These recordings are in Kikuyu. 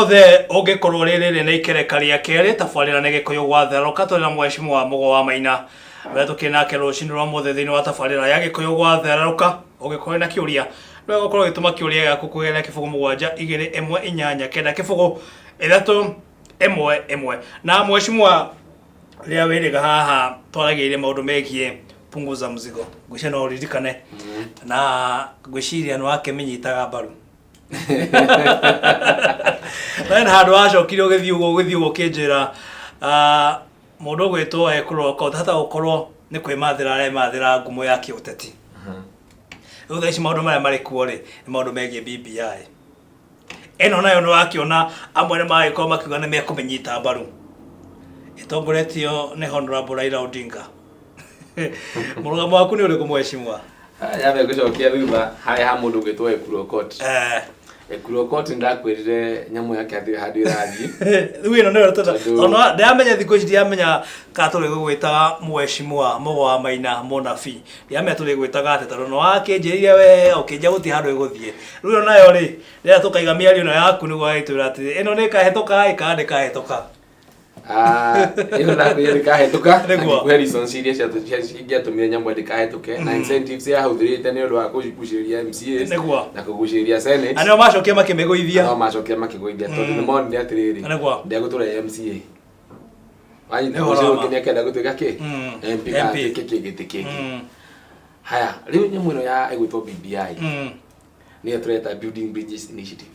Guothe ũngĩkorwo rĩrĩ nĩ ikereka rĩa kerĩ tabarĩra nĩ Gĩkũyũ gwatherũka. Tũrĩ na mheshimiwa Mũgo wa Maina ũrĩa tũkĩrĩ nake rũcinĩ rwa mũthĩ thĩinĩ wa tabarĩra ya Gĩkũyũ gwatherũka. Ũngĩkorwo na kĩũria, nĩ wega ũkorwo ũgĩtũma kĩũria gĩaku kũgerera 0721890311. Na mheshimiwa, rĩrĩa wĩrĩga haha twaragĩrĩria maũndũ megiĩ punguza mzigo, ngwĩciria no ũririkane na ngwĩciria nĩ wakĩmĩnyitaga mbaru, no hena handũ wacokire ũgĩthiĩ ũguo ũgĩthiĩ ũguo ũkĩnjĩra, ah, mũndũ ũgwĩtwo ekũroka ũtahota gũkorwo nĩ kwĩmathĩra aremathĩra ngumo ya kĩũteti. Rĩu thaa ici maũndũ marĩa marĩ kuo rĩ, nĩ maũndũ megiĩ BBI ĩno, nayo nĩ wakĩona amwe nĩ magĩkorwo makiuga nĩ mekũmĩnyita mbaru ĩtongoretio nĩ Honorable Raila Odinga. Mũrũgamo waku nĩ ũrĩkũ, mheshimiwa? Nyambe ngũcokia thutha harĩa ha mũndũ ũgwĩtwo Ekuru Aukot. Ekuru Aukot, nĩndakwĩrire nyamũ yake hatirĩ handũ ĩrathiĩ. Rĩu ĩno nĩyo tũta ona ndiramenya thikũ ici, ndiramenya kana tũrĩ gũgwĩtaga mheshimiwa Mũgo wa Maina mũnabii, ndiramenya tũrĩ gwĩtaga atĩ, tondũ nĩ wakĩnjĩrire wega ũkĩnjia gũtirĩ handũ ĩgũthiĩ. Rĩu ĩno nayo rĩ, rĩrĩa tũkaiga mĩario ĩno yaku nĩguo agĩtwĩra atĩ ĩno nĩ ĩkahĩtũka ĩ kana ndĩkahĩtũka. Ah, ĩno ndakwĩrire ndĩkahĩtũka na ngĩkũhe reasons iria cingĩatũmire nyamũ ĩyo ndĩkahĩtũke na incentives yahũthĩrĩte nĩ ũndũ wa kũgucĩrĩria MCAs na kũgucĩrĩria Senate. Na nĩo macokire makĩmĩgũithia. No macokire makĩgũithia tondũ nĩ monire atĩrĩrĩ, ndegũtũra MCA wanyita Nĩ ũhoro ũcio wa ma. ũngĩ nĩakenda gũtuĩka kĩ MP kana MP. atuĩke kĩ gĩtĩ kĩngĩ. Haya, rĩu nyamũ ĩno ya ĩgwĩtwo BBI nĩyo tũreta Building Bridges Initiative.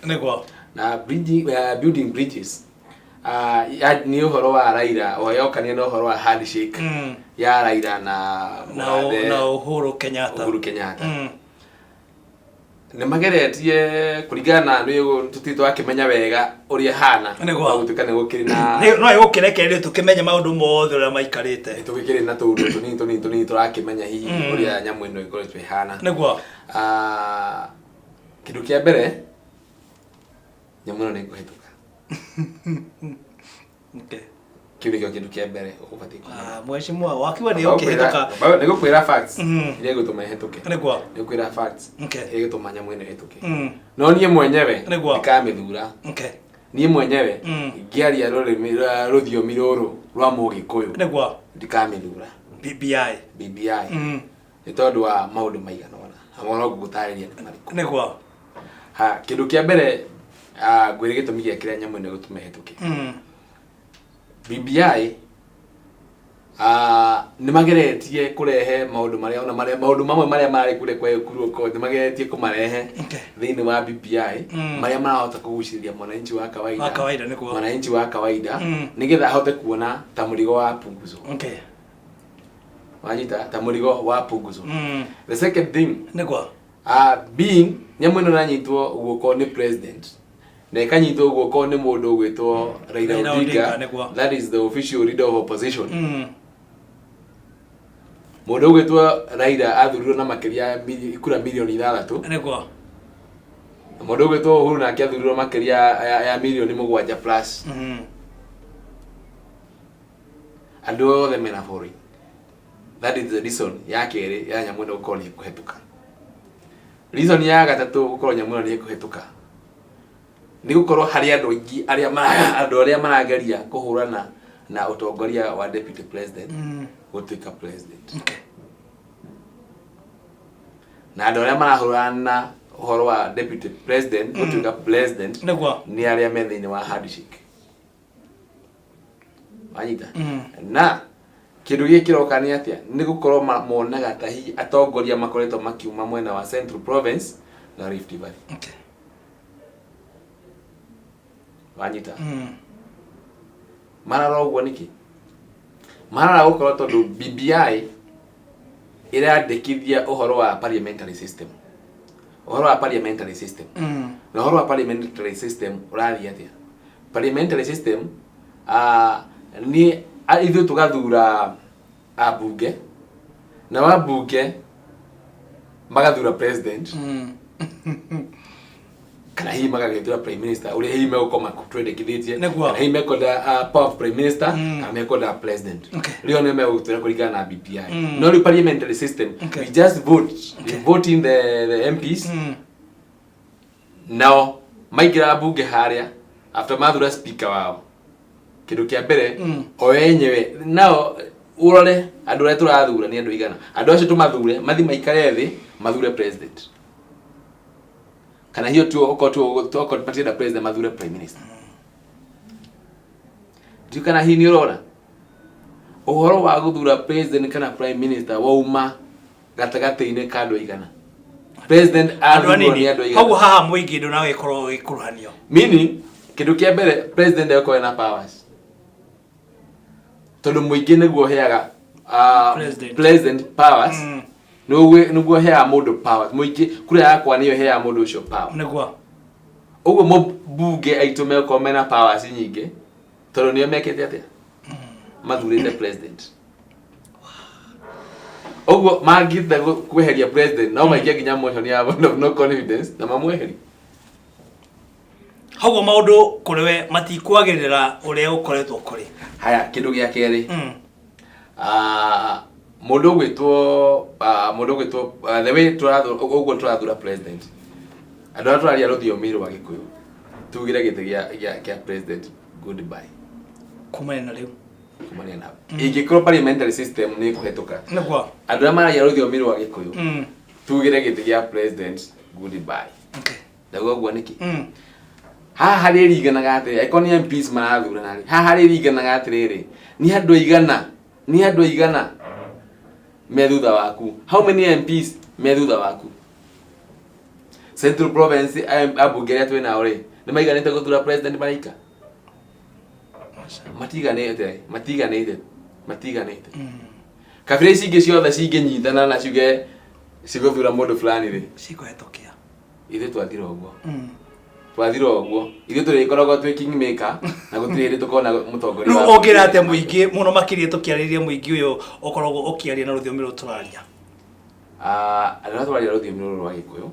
Na building bridges nĩ ũhoro wa Raila yokania na ũhoro wa handshake ya Raila na na mũgathe na Uhuru Kenyatta. Uhuru Kenyatta. Nĩ mageretie kũringana na nĩ tũtirĩ twakĩmenya wega ũrĩa ĩhana. No gũtuĩka nĩ gũkĩrĩ na No ĩgũkĩrekererio tũkĩmenye maũndũ mothe ũrĩa maikarĩte. Nĩ tũgĩkĩrĩ na tũũndũ tũnini tũnini tũnini tũrakĩmenya hihi ũrĩa nyamũ ĩno ĩkoretwo ĩhana. Ah, kĩndũ kĩa mbere, nyamũ ĩno nĩ ĩkũhĩtũka. Kĩu nĩkĩo kĩndũ kĩa mbere ũbatiĩ kũmenya. Ah, mheshimiwa, wakiuga nĩ ũkĩhĩtũka. Nĩ gũkwĩra facts iria igũtũma ĩhĩtũke. Nĩ gũkwĩra facts iria igũtũma nyamũ ĩno ĩhĩtũke. No niĩ mwenyewe ndikamĩthura. Niĩ mwenyewe ngĩaria rũrĩmĩ rũthiomi rũrũ rwa Mũgĩkũyũ, ndikamĩthura. BBI. BBI. Nĩ tondũ wa maũndũ maigana ũna na no ngũgũtarĩria nĩ marĩkũ. Ha, kĩndũ kĩa mbere, ah, ngwĩre gĩtũmi gĩa kĩrĩa nyamũ ĩno ĩgũtũma ĩhĩtũke. BBI, ah, nĩ mageretie kũrehe maũndũ marĩa ona marĩa maũndũ mamwe marĩa marĩ kũrĩa kwa Ekuru Aukot, nĩ mageretie kũmarehe thĩinĩ wa BBI marĩa marahota kũgucĩrĩria mwananchi wa kawaida Wa kawaida, nĩguo. Mwananchi wa kawaida nĩgetha ahote kuona ta mũrigo wa punguzo. Wanyita, ta mũrigo wa punguzo. The second thing, being nyamũ ĩno ĩranyitwo guoko nĩ president na ĩkanyitwo guoko nĩ mũndũ ũgwĩtwo Raila Raila Odinga, Odinga, nĩguo. That is the official leader of opposition. Mũndũ ũgwĩtwo Raila athurirwo na makĩria ya kura mirioni 6. Na mũndũ ũgwĩtwo Uhuru nake athurirwo makĩria ya mirioni 7 plus. Andũ othe mena following. That is the reason ya kerĩ ya nyamũ ĩno gũkorwo nĩ ĩkũhetũka. Reason ya gatatũ gũkorwo nyamũ ĩno nĩ ĩkũhetũka nĩ gũkorwo harĩ andũ aingĩ arĩa andũ arĩa marageria kũhũrana na ũtongoria wa deputy president gũtuĩka president. Na andũ arĩa marahũrana na ũhoro wa deputy president gũtuĩka president nĩ arĩa me thĩinĩ wa handshake, wanyita? Na kĩndũ gĩkĩ kĩroka nĩ atĩa? Nĩ gũkorwo monaga ta hihi atongoria makoretwo makiuma mwena wa Central Province na Rift Valley. Wanyita? Marara ũguo nĩkĩ? Marara gũkorwo tondũ BBI ĩrandĩkithia ũhoro wa parliamentary system, ũhoro wa parliamentary system. Na ũhoro wa parliamentary system ũrathiĩ atĩa? Parliamentary system, nĩ ithuĩ tũgathura ambunge na wambunge magathura president kana hihi magagĩthura prime minister ũrĩa hihi megũkorwo twendekithĩtie, kana hihi mekwenda power of prime minister kana mekwenda president. Rĩo nĩ megũtwĩra kũringana na BBI. No rĩu parliamentary system, we just vote, we vote in the MPs, nao maingĩra mbunge harĩa. After mathura speaker wao, kĩndũ kĩa mbere o enyewe nao ũrore andũ arĩa tũrathura nĩ andũ aigana. Andũ acio tũmathure mathi maikare thĩ mathure president, kana hiyo tu okorwo tu okorwo matienda president, mathure prime minister. Ndiũ kana hihi nĩ ũrona ũhoro wa gũthura president kana prime minister wauma gatagatĩ-inĩ ka andũ aigana? President andũ athurwo anini nĩ andũ aigana? Koguo haha mũingĩ ndũnagĩkorwo ũgĩkuruhanio. Meaning kĩndũ kĩa mbere, president egũkorwo ena powers tondũ mũingĩ nĩguo ũheaga President. President powers. Nĩguo ũheaga mũndũ powers. Mũingĩ, kura yakwa nĩyo ĩheaga mũndũ ũcio power. Nĩguo. Ũguo mũmbunge aitũ megũkorwo mena powers nyingĩ tondũ nĩo mekĩte atĩa? Mathurĩte president. Ũguo mangĩenda kweheria president, no maikie nginya motion ya vote of no confidence na mamweherie. Koguo maũndũ kũrĩ we matikwagĩrĩra ũrĩa gũkoretwo kũrĩ. Haya, kĩndũ gĩa kerĩ, mũndũ ũgwĩtwo the way tũrathura, ũguo tũrathura president, andũ arĩa tũraria rũthiomi rwa Gĩkũyũ, tugire gĩtĩ gĩa president goodbye. Kumania na rĩu. Kumania na ingĩkorwo parliamentary system nĩ ĩkũhetũka, andũ arĩa mararia rũthiomi rwa Gĩkũyũ, tugire gĩtĩ gĩa president goodbye. Ndauga ũguo nĩkĩ? Haha harĩringanaga atĩrĩ, angĩkorwo nĩ MPs marathurana rĩ, haha harĩringanaga atĩrĩrĩ, nĩ andũ aigana me thutha waku, how many MPs me thutha waku. Central Province, ambunge arĩa twĩ nao rĩ, nĩ maiganĩte gũthura president maraika? Matiganĩte, matiganĩte, matiganĩte. Kabira ici ingĩ ciothe cingĩnyitana na ciuge cigũthura mũndũ fulani rĩ, cikũhetũkia. Ithuĩ twathira ũguo. Twathira ũguo, ithuĩ tũrĩkoragwo twĩ king maker na gũtirĩ hĩndĩ tũkona mũtongoria Rĩu wa ũngĩra atĩa mũingĩ, mũno makĩria tũkĩarĩria mũingĩ ũyũ ũkoragwo ũkĩaria na rũthiomi rũrũ tũraria? Ah, andũ arĩa tũraria rũthiomi rũrũ rwa Gĩkũyũ,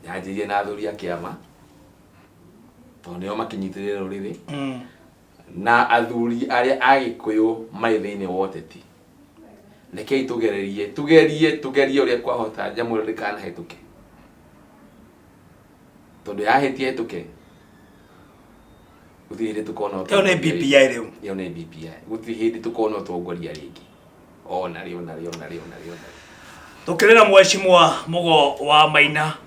yanjĩrie na athuri a kĩama tondũ nĩo makĩnyitĩrĩire rũrĩrĩ, na athuri arĩa a Gĩkũyũ marĩ thĩinĩ wa ũteti, rekei tũgererie, tugerie, tugerie ũrĩa kwahota nyamũ ĩno ndĩkanahĩtũke, tondũ yahĩtia hĩtũke, gũtirĩ hĩndĩ tũkona Ĩyo nĩ ũtongoria. BBI rĩu. Ĩyo nĩ BBI. Gũtirĩ hĩndĩ tũkona ũtongoria rĩngĩ, ona rĩ, ona rĩ, ona rĩ, ona rĩ, ona rĩ. Tũkĩrĩ na mheshimiwa Mũgo wa Maina,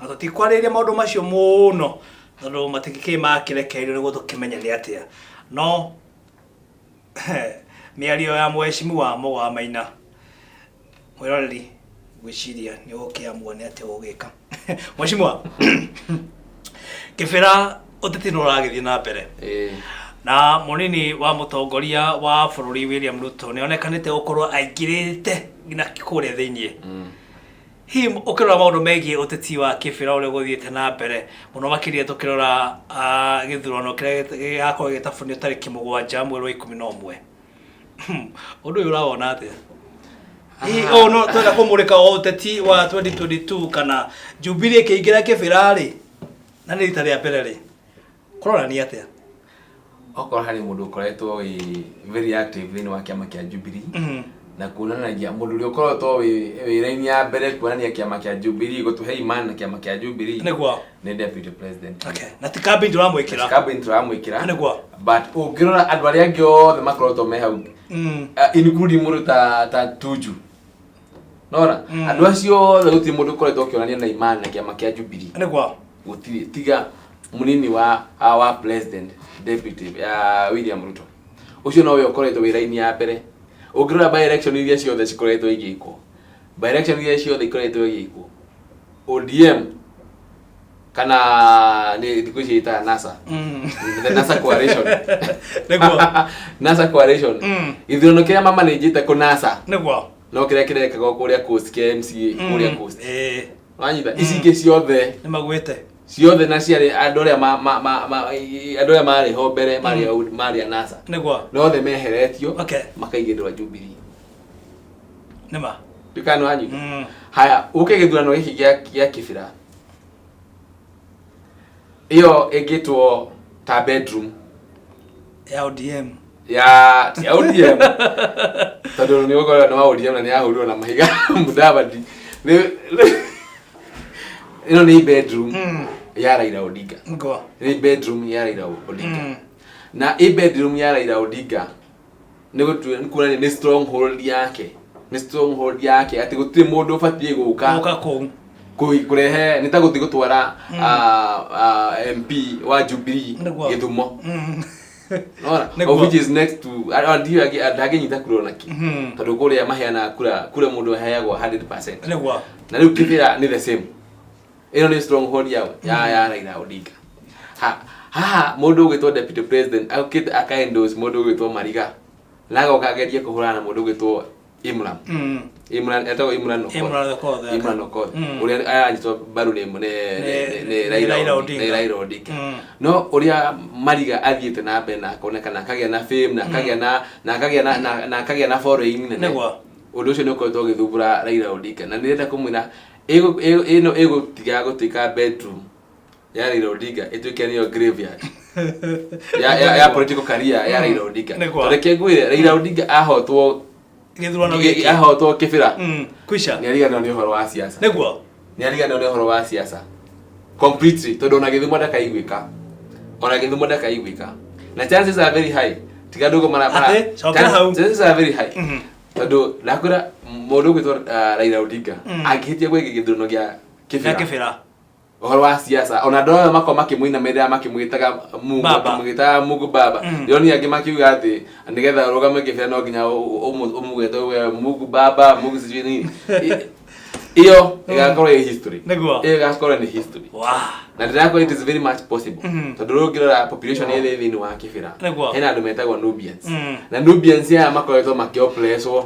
na tũtikwarĩrĩria maũndũ macio mũno tondũ matingĩkĩrĩ makĩrekererio nĩguo tũkĩmenye nĩ atĩa, no mĩario ya mheshimiwa Mũgo wa Maina, mwĩroreri, ngwĩciria nĩ ũgũkĩamua nĩ atĩa ũgũgĩka. Mheshimiwa, kĩbĩra ũteti nĩ ũragĩthiĩ na mbere, na mũnini wa mũtongoria wa bũrũri William Ruto nĩ onekanĩte gũkorwo aingĩrĩte nginya kũrĩa thĩiniĩ. Hihi ũkĩrora maũndũ megiĩ ũteti wa kĩbĩra ũrĩa ũgũthiĩte na mbere, mũno makĩria tũkĩrora gĩthurano kĩrĩa gĩgakorwo gĩgĩtabanio tarĩki 7 mweri wa 11, ũndũ ũyũ ũrawona atĩa? Hihi ũũ no twenda kũmũrĩka o ũteti wa 2022 kana Jubilee ĩkĩingĩra kĩbĩra rĩ, na nĩ rita rĩa mbere rĩ, kũronania atĩa? Okorwo harĩ mũndũ ũkoretwo wĩ very active thĩinĩ wa kĩama kĩa Jubilee na kuonanagia mũndũ ũrĩa ũkoretwo wĩ wĩra-inĩ ya mbere kuonania kĩama kĩa Jubilee, gũtũhe imani na kĩama kĩa Jubilee, nĩ deputy president. Okay, na ti campaign tũramwĩkĩra. Campaign tũramwĩkĩra. But ũngĩrora andũ arĩa angĩ othe makoretwo me hau, including mũndũ ta Tuju, nona andũ acio othe, gũtirĩ mũndũ ũkoretwo ũkĩonania na imani na kĩama kĩa Jubilee. Gũtirĩ, tiga mũnini wa president, deputy William Ruto. Ũcio nowe ũkoretwo wĩ raini ya mbere. Ũngĩrora by election iria ciothe cikoretwo igĩkwo, by election iria ciothe ikoretwo igĩkwo, ODM, kana nĩ thikũ ici ĩtaga NASA, the NASA coalition. NASA coalition, gĩthurano kĩrĩa mamanĩnjĩte kũ NASA, no kĩrĩa kĩrekagwo kũrĩa Coast kĩa MCA kũrĩa Coast. Wanyita? Ici ingĩ ciothe Nĩ magwĩte. Ciothe na ciarĩ andũ arĩa andũ arĩa marĩ ho mbere marĩ a NASA, na othe meheretio, makaigĩrĩrwo Jubilee. Nĩma. Ndikana nĩ wanyita? Haya, ũke gĩthurano gĩkĩ gĩa Kĩbĩra, ĩyo ĩngĩtwo ta bedroom ya ODM. Ya ti ya ODM, tondũ nĩ ũgũkorwo nĩ wa ODM na nĩ yahũrirwo na mahiga Mudavadi. Ĩno nĩ bedroom. Ya Raila Odinga. Nĩ bedroom ya Raila Odinga. Na ĩ bedroom ya Raila Odinga nĩ gũtua nĩ kuonania nĩ stronghold yake, nĩ stronghold yake atĩ gũtirĩ mũndũ ũbatiĩ gũka Gũka kũu. Kũrehe nĩ ta gũthiĩ gũtwara MP wa Jubilee Gĩthumo. Nona, of which is next to ndiũ ndangĩnyita kura ona kĩ, tondũ kũrĩa maheanaga kura, kura mũndũ aheagwo 100%. Na rĩu Kibera nĩ the same. Ĩno nĩ stronghold ya Raila Odinga. Ha haha mũndũ ũgwĩtwo deputy president okĩte aka endorse mũndũ ũgwĩtwo Mariga na agoka agerie kũhũrana na mũndũ ũgwĩtwo Imran. Imran etagwo Imran Okoth. Imran Okoth, okay. Imran Okoth. Ũrĩa aranyitwo mbaru nĩ nĩ Raila Raila Odinga. Odinga. Nĩ Raila Odinga. No ũrĩa Mariga athiĩte na mbere na akonekana akagĩa na fame na akagĩa na following nene. Ũndũ ũcio nĩ ũkoretwo ũgĩthumbũra Raila Odinga na nĩndĩrenda kũmwĩra ĩno ĩgũtiga gũtuĩka bedroom ya Raila Odinga ĩtuĩke nĩyo graveyard ya political career ya Raila Odinga. Tondũ reke ngwĩre, Raila Odinga ahotwo gĩthurano gĩkĩ, ahotwo Kibera, kwisha. Nĩ ariganĩrwo nĩ ũhoro wa siasa. Nĩ ariganĩrwo nĩ ũhoro wa siasa completely, tondũ ona Gĩthumo ndakaiguĩka, ona Gĩthumo ndakaiguĩka, na chances are very high tiga ndũgũ mara Atĩ, cokera hau. Chances are very high, tondũ ndakwĩra mũndũ ũgwĩtwo Raila Odinga angĩhĩtia gwĩka gĩthurano gĩa gĩa Kibera, Kibera, ũhoro wa siasa, ona andũ aya makorwo makĩmũinamĩrĩra makĩmwĩtaga Mungu, Baba. makĩmwĩtaga Mungu Baba. Ndĩronire angĩ makiuga atĩ nĩgetha ũrũgame Kibera no nginya ũmũgwete we Mungu Baba, Mungu sijui nini. Iyo ĩgakorwo ĩ history. Iyo ĩgakorwo nĩ history. Na ndĩrakorwo it is very much possible, tondũ rĩu ũngĩrora population ĩrĩa ĩ thĩinĩ wa Kibera, hena andũ metagwo Nubians, na Nubians aya makoretwo makĩoppresswo,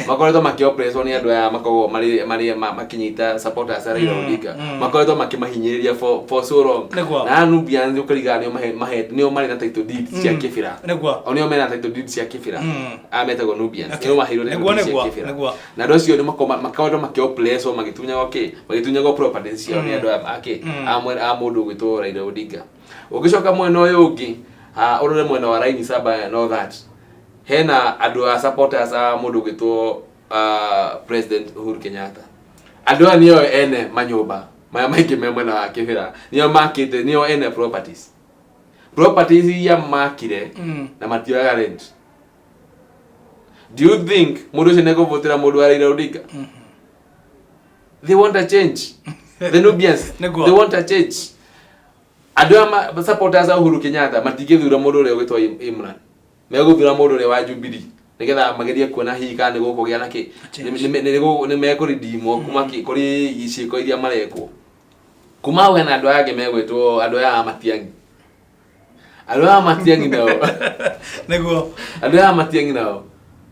makoretwo makĩoppresswo nĩ andũ aya makoragwo marĩ makĩnyita supporters a Raila Odinga, makoretwo makĩmahinyĩrĩria for so long. Na aya Nubians ũkĩringana nĩo nĩo marĩ na title deeds cia Kibera. O nĩo mena title deeds cia Kibera. Aya metagwo Nubians nĩo maheirwo title deeds cia Kibera. Na andũ acio nĩ makoretwo makĩoppresswo, magĩtunyagwo kĩ, magĩtunyagwo properties ciao nĩ andũ aya akĩ a mũndũ ũgwĩtwo Raila Odinga. Ũngĩcoka mwena ũyũ ũngĩ, ũrore mwena wa Laini Saba and all that, hena andũ a supporters a mũndũ ũgwĩtwo President Uhuru Kenyatta. Andũ aya nĩo ene manyũmba maya maingĩ me mwena wa Kibera, nĩo makĩte, nĩo ene properties iria makire, na matioyaga rent. Do you think mũndũ ũcio nĩekũvotera mũndũ wa Raila Odinga? They want a change, the Nubians. They want a change. Andũ aya supporters a Uhuru Kenyatta matingĩthura mũndũ ũrĩa ũgwĩtwo Imran, megũthura mũndũ ũrĩa wa Jubilee nĩgetha magerie kuona hihi kana nĩ gũkũgĩa na kĩ Change. Nĩ mekũredeemwo kuma kũrĩ ciĩko iria marekwo. Kuma hau hena andũ aya angĩ megwĩtwo andũ aya a Matiang'i. Andũ aya a Matiang'i nao, andũ aya a Matiang'i nao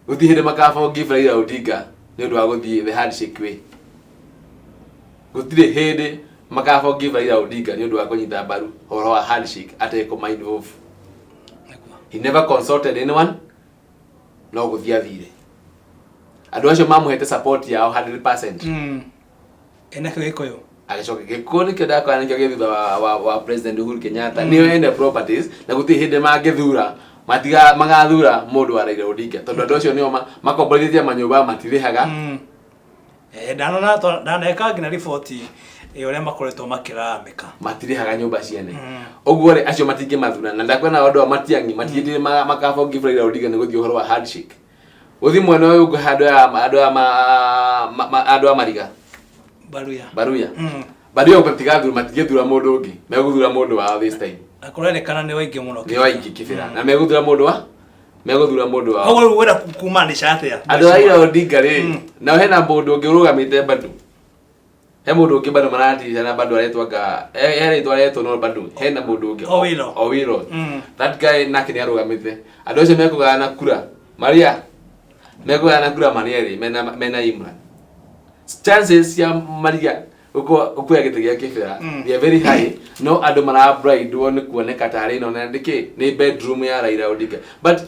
gũtirĩ hĩndĩ makaforgive Raila Odinga nĩ ũndũ wa gũthiĩ the handshake way. Gũtirĩ hĩndĩ makaforgive Raila Odinga nĩ ũndũ wa kũnyita mbaru ũhoro wa handshake atekũma involve. He never consulted anyone, no gũthiĩ athire. Andũ acio mamũhete support yao 100%. Enakĩo Gĩkũyũ. Agĩcoka Gĩkũyũ nĩkĩo ndakora nĩkĩo gĩ thutha wa President Uhuru Kenyatta, nĩo ene properties, na gũtirĩ hĩndĩ mangĩthura matiga magathura mũndũ wa Raila Odinga, tondũ andũ acio nĩo makomborithĩtie manyũmba matirĩhaga. Ndanona ndaneka nginya riboti ya ũrĩa makoretwo makĩraramĩka. Matirĩhaga nyũmba ciene. Ũguo rĩ, acio matingĩmathura. Na ndakwena andũ a Matiang'i matingĩ makaforgive Raila Odinga nĩ gũthiĩ ũhoro wa handshake. Gũthiĩ mwena ũyũ ũngĩ, handũ ya andũ a andũ a Mariga. Baruya. Baruya. Baruya matigathura, matingĩthura mũndũ ũngĩ, megũthura mũndũ wao this time. Na kũrerĩkana nĩ waingĩ mũno. Nĩ waingĩ Kibera na megũthura mũndũ wa megũthura mũndũ wao. Koguo rĩu wĩra kumaanisha atĩa? Andũ a Raila Odinga rĩ, nao hena mũndũ ũngĩ ũrũgamĩte bado, he mũndũ ũngĩ bado maratiricana bado, aretwo anga he rĩtwa aretwo, no bado hena mũndũ ũngĩ. Owino. Owino. That guy nake nĩ arũgamĩte. Andũ acio mekũgayana kura maria, mekũgayana kura marĩ erĩ mena Imran. Chances cia Maria gũkuoya gĩtĩ gĩa Kibera, they are very high, no andũ marabrindwo nĩ kuoneka tarĩ ĩno na nĩkĩ nĩ bedroom ya Raila Odinga. But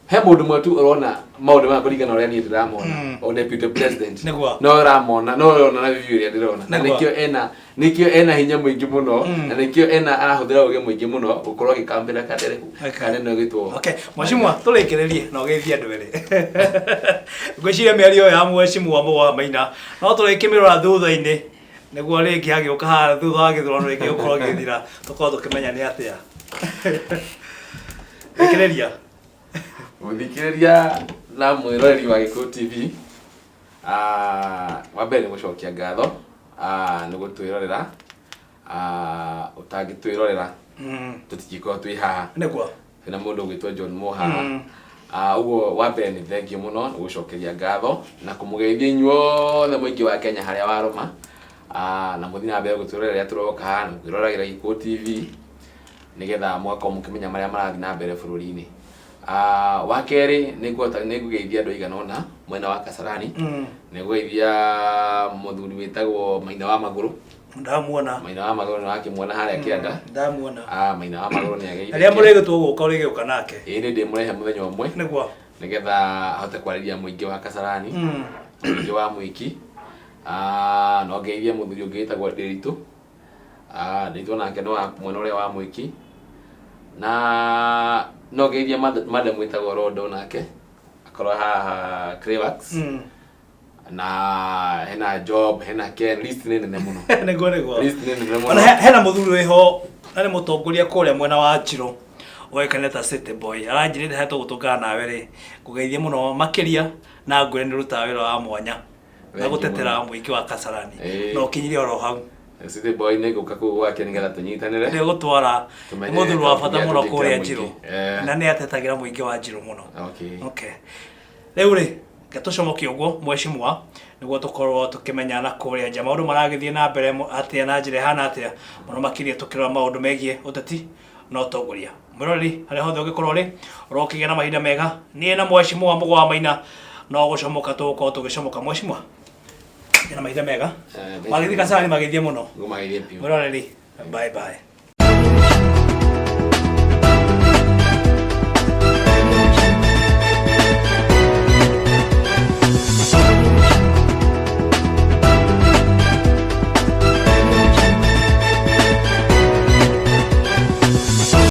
he mũndũ mwe tu ũrona maũndũ maya kũringana na ũrĩa niĩ ndĩramona, o deputy president. No ũramona, no ũrona na view ĩrĩa ndĩrona, na nĩkĩo ena hinya mũingĩ mũno, na nĩkĩo ena arahũthĩra ũgĩ mũingĩ mũno gũkorwo agĩkambĩra kanderehu kanene ũgĩtwo. Okay, mheshimiwa, tũrĩkĩrĩrie na ũgeithie andũ erĩ. Ngwĩciria mĩario ya mheshimiwa Mũgo wa Maina no tũrĩkĩmĩrora thutha-inĩ. Nĩguo rĩngĩ agĩũka haha thutha wa gĩthurano rĩngĩ gũkorwo gĩthira tũkorwo tũkĩmenya nĩ atĩa. Rĩkĩrĩria. Mũthikĩrĩria na mwĩroreri wa Gĩkũyũ TV, ah, wa mbere nĩ gũcokia ngatho, ah, nĩ gũtwĩrorera. Ah, ũtangĩtwĩrorera tũtingĩkorwo twĩ haha. Nĩguo. Twĩna mũndũ ũgwĩtwo John Mo haha. Ah, ũguo wa mbere nĩ thengiũ mũno nĩ gũcokeria ngatho na kũmũgeithia inyuothe mũingĩ wa Kenya harĩa warũma. Ah, na mũthiĩ na mbere gũtwĩrorera rĩrĩa tũroka haha na kwĩroragĩra Gĩkũyũ TV nĩgetha mũgakorwo mũkĩmenya marĩa marathiĩ na mbere bũrũri-inĩ. Ah, wa kerĩ nĩ ngũhota nĩ ngũgeithia andũ aigana ũna mwena wa Kasarani. Nĩ ngũgeithia mũthuri wĩtagwo Maina wa Magũrũ. Ndamuona. Maina wa Magũrũ nĩ wakĩmuona harĩa kĩanda. Ndamuona. Ah, Maina wa Magũrũ nĩ ageithĩtie. Rĩrĩa mũrĩgĩtwo gũka ũrĩgĩũka nake. Ĩĩ nĩ ndĩmũrehe mũthenya ũmwe. Nĩguo. Nĩgetha ahote kwarĩria mũingĩ wa Kasarani. Mũingĩ wa Mwiki. Ah, no ngeithie mũthuri ũngĩ wĩtagwo Ndĩritũ. Ah, Ndĩritũ nake nĩ wa mwena ũrĩa wa Mwiki. Na no ngeithie madam wĩtagwo Rondo nake akorwo haha Clayworks. Na hena Job, hena Ken, list nĩ nene mũno. Nĩguo. List nĩ nene mũno. Ona hena mũthuri wĩho na nĩ mũtongoria kũrĩa mwena wa Njirũ ũĩkaine ta City Boy. Aranjĩrĩte harĩa tũgũtũngana nawe rĩ, ngũgeithie mũno makĩria na ngwĩre nĩ ũrutaga wĩra wa mwanya na Thengiũ gũtetera mũno. mũingĩ wa Kasarani. Ĩĩ. Na ũkinyire oro hau. City Boy nĩ ngũka kũu gwake nĩgetha tũnyitanĩre. Nĩ ũgũtwara. Tũmenye Nĩ mũthuri wa bata kĩrĩa mũno tũngĩkĩra kũrĩa mũingĩ. Njirũ. Eh. Na nĩ atetagĩra mũingĩ wa Njirũ mũno. Okay. Okay. Rĩu rĩ, reke tũcomoke ũguo mheshimiwa, nĩguo tũkorwo tũkĩmenya na kũrĩa nja maũndũ maragĩthiĩ na mbere atĩa na njĩra ĩhana atĩa, mũno makĩria tũkĩrora maũndũ megiĩ ũteti na ũtongoria. Mwĩroreri harĩa hothe ũngĩkorwo ũrĩ, ũrokĩgĩa na mahinda mega. Niĩ na mheshimiwa Mũgwa wa Maina no gũcomoka tũgũkorwo tũgĩcomoka. Mheshimiwa, gĩa na mahinda mega. Eh, Magĩthiĩ Kasarani magĩthiĩ mũno. Ngũmageithie biũ. Mwĩroreri, bye bye.